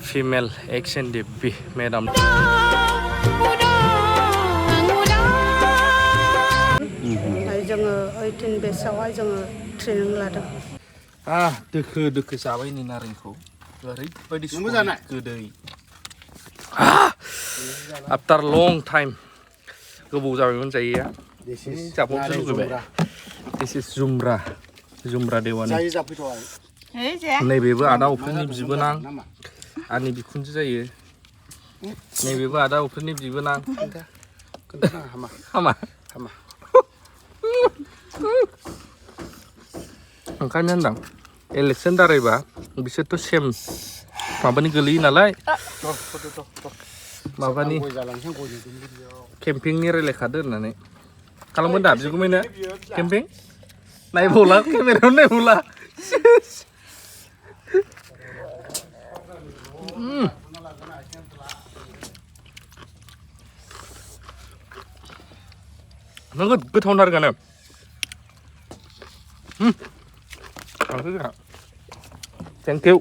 female action DP madam. जोङो 18 बेसआवहाय जोङो training लादों। दोखो दोखो जाबाय नि नारेंखौ ओरैबायदि गोदै। आफ्टार लं टाइम गोबाव जाबायमोन जायैया जाबावनोसो लुगैबाय। दिस इज जुमब्रा देवानि। नैबेबो आदा अफिसनि बिबोनां आंनि बिखुनजो जायो। नैबेबो आदा अफिसनि बिबोनां। हामा ओंखायनो होनदां इलेक्सन दारायबा बिसोरथ' सेम माबानि गोलैयो नालाय माबानि केम्पिंनि रायलायखादो होननानै खालामगोन दा बिगुमैनो केम्पिं नायबावला केमेरायाव नायबावला नोगोद गोथावथारगानो थेंक इउ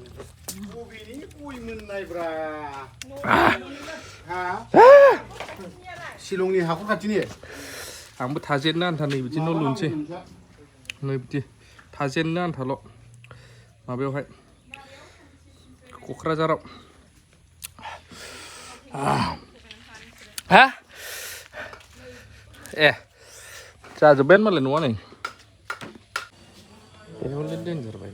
शिलंनि हाखर खाथिनि आंबो थाजेननो आन्था नै बिदि न' लुनोसै नै बिदि थाजेननो आन्थाल' माबायावहाय क'क्राझाराव ए जाजोब्बायानो मालाय न'आ नै बेयावनो दोनजोबबाय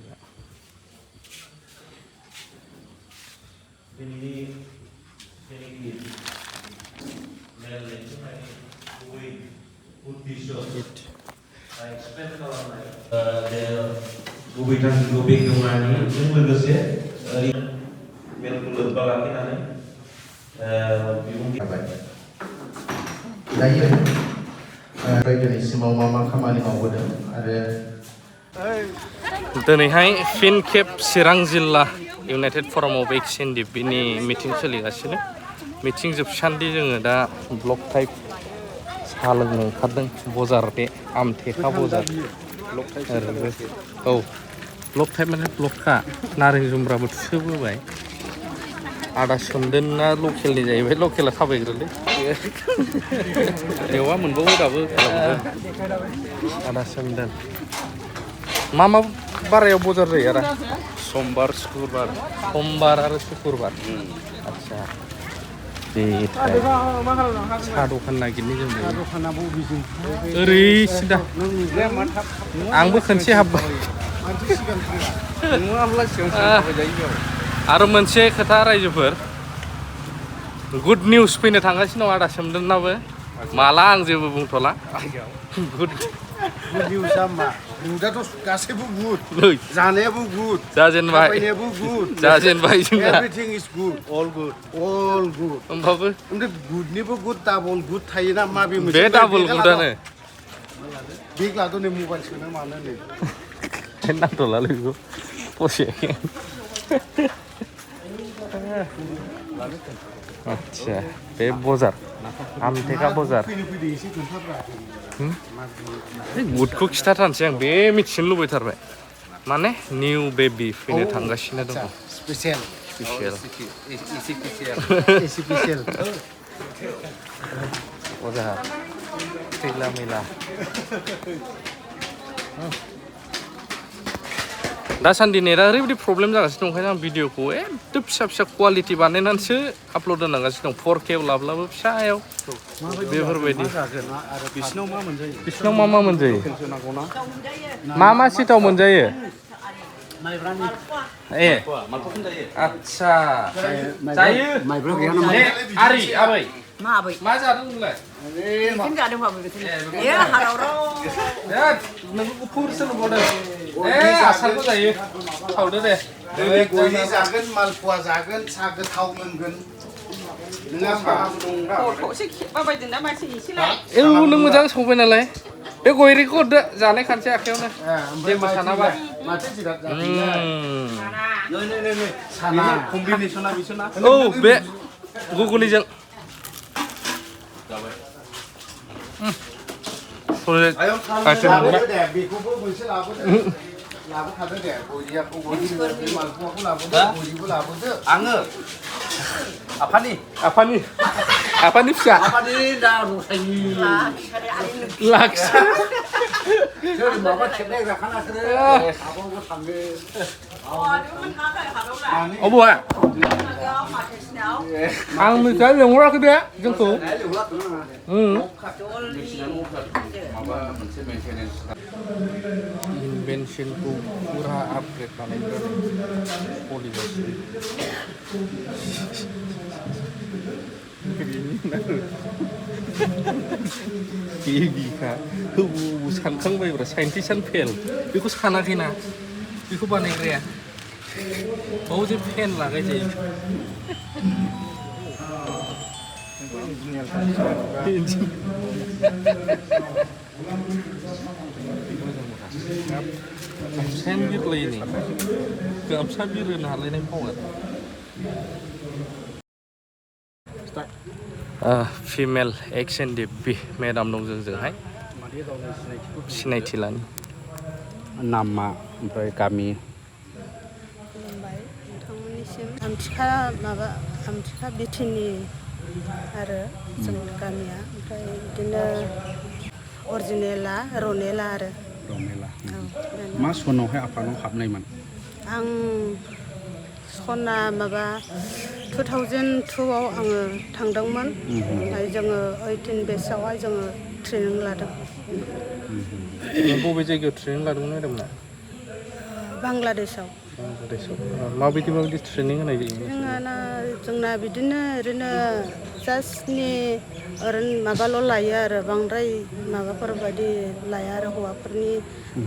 गुबै थांखिखौ बेखेवनायजों लोगोसे मेलखौ लोब्बा लाखिनानै बिबुंथि होबाय। दायो दिनैसिमाव मा खामानि मावबोदों आरो दिनैहाय फिन खेब चिरां जिल्ला united forum of ex N D P नि मिटिं सोलिगासिनो। मिटिं जोबसान्दि जोङो दा ब्लक टाइप साहा लोंनो ओंखारदों। बजार बे आमथेखा बजार औ ब्लक टाइप माने ब्लकखा नारें जुमब्राबो थुसोबोबाय। आदा सोमदोनना लकेलनि जाहैबाय लकेला थाबायग्रोलै बेवहा मोनबावो दाबो आदा सोमदोन मा बारायाव बजार जायो आदा समबार आरो सुक्रुबार आदसा दे साहा दखान नागिरनि जों ओरै सिदा आंबो खनसे हाबबाय आरो मोनसे खोथा रायजोफोर गुड निउस फैनो थांगासिनो दं आदा सोमदोननाबो माला आं जेबो बुंथ'ला गुड निउसआ मा निउसआथ' गासैबो गुड जानायाबो गुड जाजेनबाय जोंना एभरिथिं इज गुड अल गुड होमबाबो ओमफ्राय गुडनिबो गुड डाबल गुड थायोना माबे मोनसे बे डाबल गुडआनो बेग लादो नै मबाइल सोनो मानो नै नांथ'लालै बेखौ पसे आदसा बे बजार आमथेखा बजार गुडखौ खिथाथारनोसै आं बे मिथिनो लुबैथारबाय माने निउ बेबि फैनो थांगासिनो दङ स्पेसियेल बजार खैला मैला दासान्दि नेटआ ओरैबायदि प्रब्लेम जागासिनो दं ओंखायनो आं भिडिअखौ एकदम फिसा कुवालिटि बानायनानैसो आपल'ड होनांगासिनो दं 4K लाब्लाबो फिसायाव बेफोरबायदि बिसिनाव मा मोनजायो मा सिटाव मोनजायो ए आदसा जायो आबै मा जादों नोंलाय नोंखौ गुफुर सोलोंबावदों आसारबो जायो सावदो दे गयनि जागोन मालपुवा जागोन साहा गोथाव लोंगोन नों मोजां संबाय नालाय बे गयरिखौ हरदो जानाय खानसे आखायावनो जेबो सानाबा औ बे गुगुनिजों लाबोखादो दे बजियाखौ बजिबो मालपुवाखौ लाबोदो बजिबो लाबोदो आङो आफानि Apani फिसा आफानि दा रसायनि लाक्स सोर माबा खेबनाय जाखानासो आबावबो थाङो अबुआ आं मिथिया लेंहराखै दे जोंखौ माबा मोनसे मेनटेनेन्स इनभेनसनखौ फुरा आपग्रेड बानायग्रा सलिगासिनो गिखा होबु सानखांबायब्रा साइन्टिस्टआनो फेल बेखौ सानाखैना बेखौ बानायग्राया बाव जे फेन लागाय जायो गामसायानो बिरलायो नै गामसा बिरहोनो हालायनाय फाव आरो फिमेल एक्स एन डि बि मेडाम दं जोंजोंहाय सिनायथि लानि नामा ओमफ्राय गामि खुलुमबाय नोंथांमोननिसिम आमथिखा बिटिनि आरो जोंनि गामिया ओमफ्राय बिदिनो अरिजिनेला रनेला आरो रमेला औ मा सनावहाय आफानाव हाबनायमोन आं सना माबा 2002आव आङो थांदोंमोन ओमफ्राय जोङो 18 बेचआवहाय जोङो ट्रेनिं लादों बबे जायगायाव ट्रेनिं लादोंमोन मेडामना बांलादेशआव माबायदि ट्रेनिं होनाय जायो जोंना बिदिनो ओरैनो जास्टनि ओरैनो माबाल' लायो आरो बांद्राय माबाफोर बायदि लाया आरो हौवाफोरनि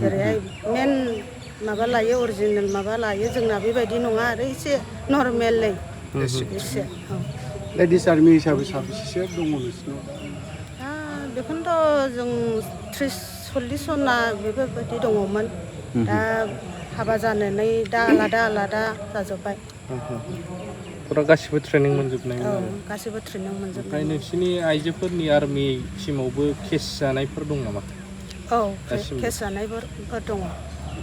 ओरैहाय मेन माबा लायो अरिजिनेल माबा लायो जोंना बेबायदि नङा आरो एसे नर्मेलै एसे लेडिस आर्मि हिसाबै साबेसेसो दङ नोंसिनाव बेखौनोथ' जों 30-40 सना बेफोरबायदि दङमोन दा हाबा जानानै दा आलादा जाजोब्बाय फुरा गासिबो ट्रेनिं मोनजोबनाय औ गासिबो ट्रेनिं मोनजोबनाय ओमफ्राय नोंसिनि आइजोफोरनि आर्मि टिमावबो केस जानायफोर दं नामा औ केस जानायफोर दङ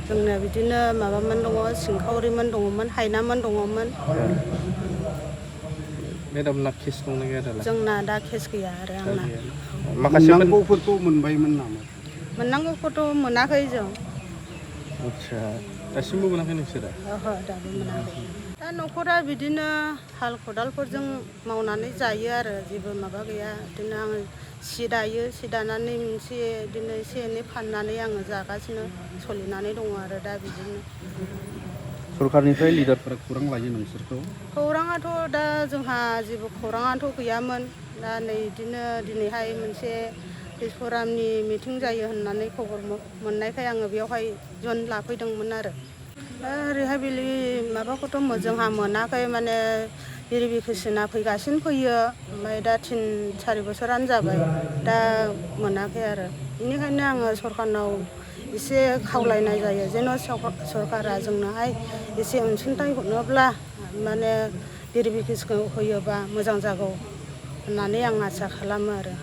जोंना बिदिनो माबामोन दङ सिंखावरिमोन दङमोन हायनामोन दङमोन मेडामना केस दंना गैया दालाय जोंना दा केस गैया आरो आंना माखासे नांगौफोरखौ मोनबायमोन नामा मोननांगौखौथ' मोनाखै जों आदसा दासिमबो मोनाखै नोंसोरा ओहो दाबो मोनाखै दा न'खरा बिदिनो हाल खदालफोरजों मावनानै जायो आरो जेबो माबा गैया बिदिनो आङो सि दायो सि दानानै मोनसे बिदिनो एसे एनै फाननानै आङो जागासिनो सोलिनानै दङ आरो दा बिदिनो सरकारनिफ्राय लिडारफोरा खौरां लायो नोंसोरखौ खौराङाथ' दा जोंहा जेबो खौराङाथ' गैयामोन दा नै बिदिनो दिनैहाय मोनसे फरामनि मिटिं जायो होननानै खबर मोननायखाय आङो बेयावहाय जन लाफैदोंमोन आरो दा रिहाबिलि माबाखौथ' जोंहा मोनाखै माने भेरिफिकेसना फैगासिनो फैयो ओमफ्राय दा 3-4 बोसोरानो जाबाय दा मोनाखै आरो बेनिखायनो आङो सरकारनाव एसे खावलायनाय जायो जेन' सरकारा जोंनोहाय एसे अनसुंथाइ हरनोब्ला माने भेरिफिकेसनखौ होयोबा मोजां जागौ होननानै आं आसा खालामो आरो